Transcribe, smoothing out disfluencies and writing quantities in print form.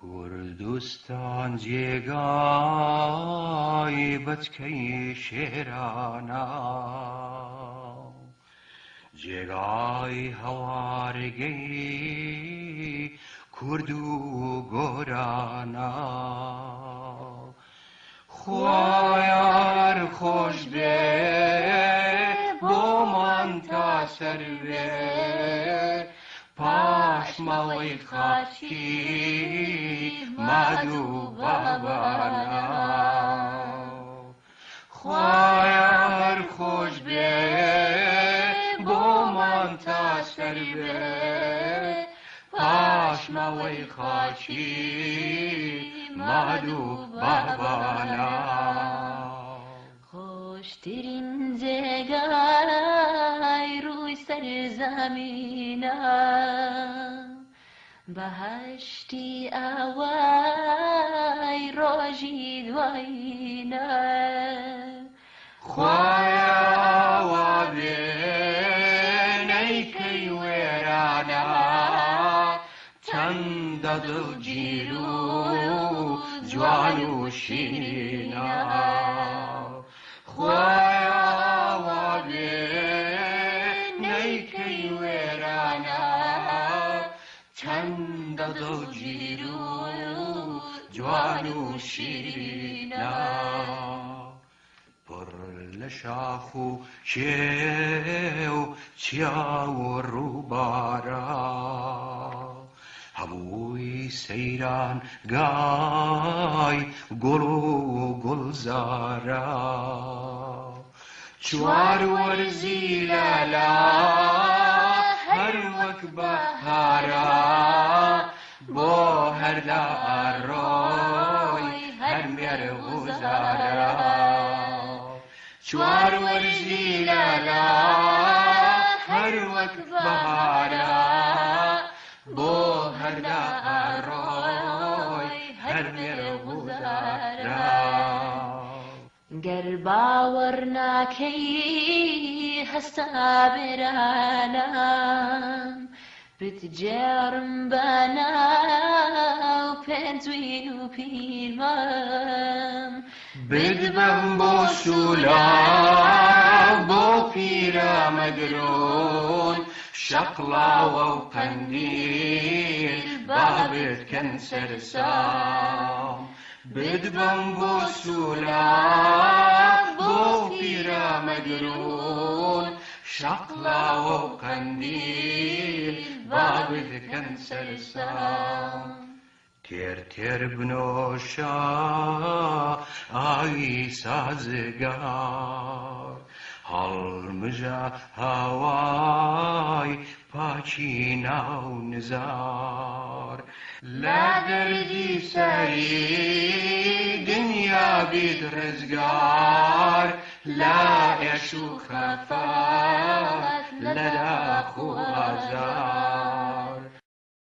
کوردستان جێگای بەچکەی شێرانە، جێگای هەوارگەی کورد و گۆرانە. خوایار خۆش بێ بۆمان تا سەر بێ پاشماوەی خاکی ماد و بابانە. خوایار خۆش بێ بۆمان تا سەر بێ پاشماوەی خاکی ماد و بابانە. خۆشترین جێگای ڕووی سەرزەمینە، بەهەشتی ئاوای ڕۆژی دوایینە. خوایە وا بێ نەیکەی وێرانە، چەندە دڵگیر و جوان و شیرینە. خوایە وا بێ نەیکەی وێرانە، چەندە دڵگیر و جوان و شیرینە. پڕ لە شاخ و کێو چیا و ڕووبارە، هەمووی سەیران گای گوڵ و گوڵزارە. چوار وەرزی لەلا هەر وەک بەهارە، بۆ هەر لا ڕۆی هەر مێرغوزارە. چوار وەرزی لەلا هەر وەک بەهارە، بۆ هەر لا ڕۆی هەر مێرغوزارە. گەر باوەڕ ناکەی هەستا بێرانم، بتگێڕم بە ناو پێنجوین و پیرمام. بتبەم بۆ سولاو بۆ پیرەمەگرون، شەقڵاوە و قەندیل با بتکەن سەرسام. بتبەم بۆ سولاو بۆ پیرەمەگرون، شەقڵاوە و قەندیل با بتکەن سەرسام. تێر تێر بنۆشە ئاوی سازگار، هەڵمژە هەوای پاکی ناو نزار. لە دەردی سەری دنیا بیت ڕزگار، لە ئێش و خەفەت لە داخ و ئازار.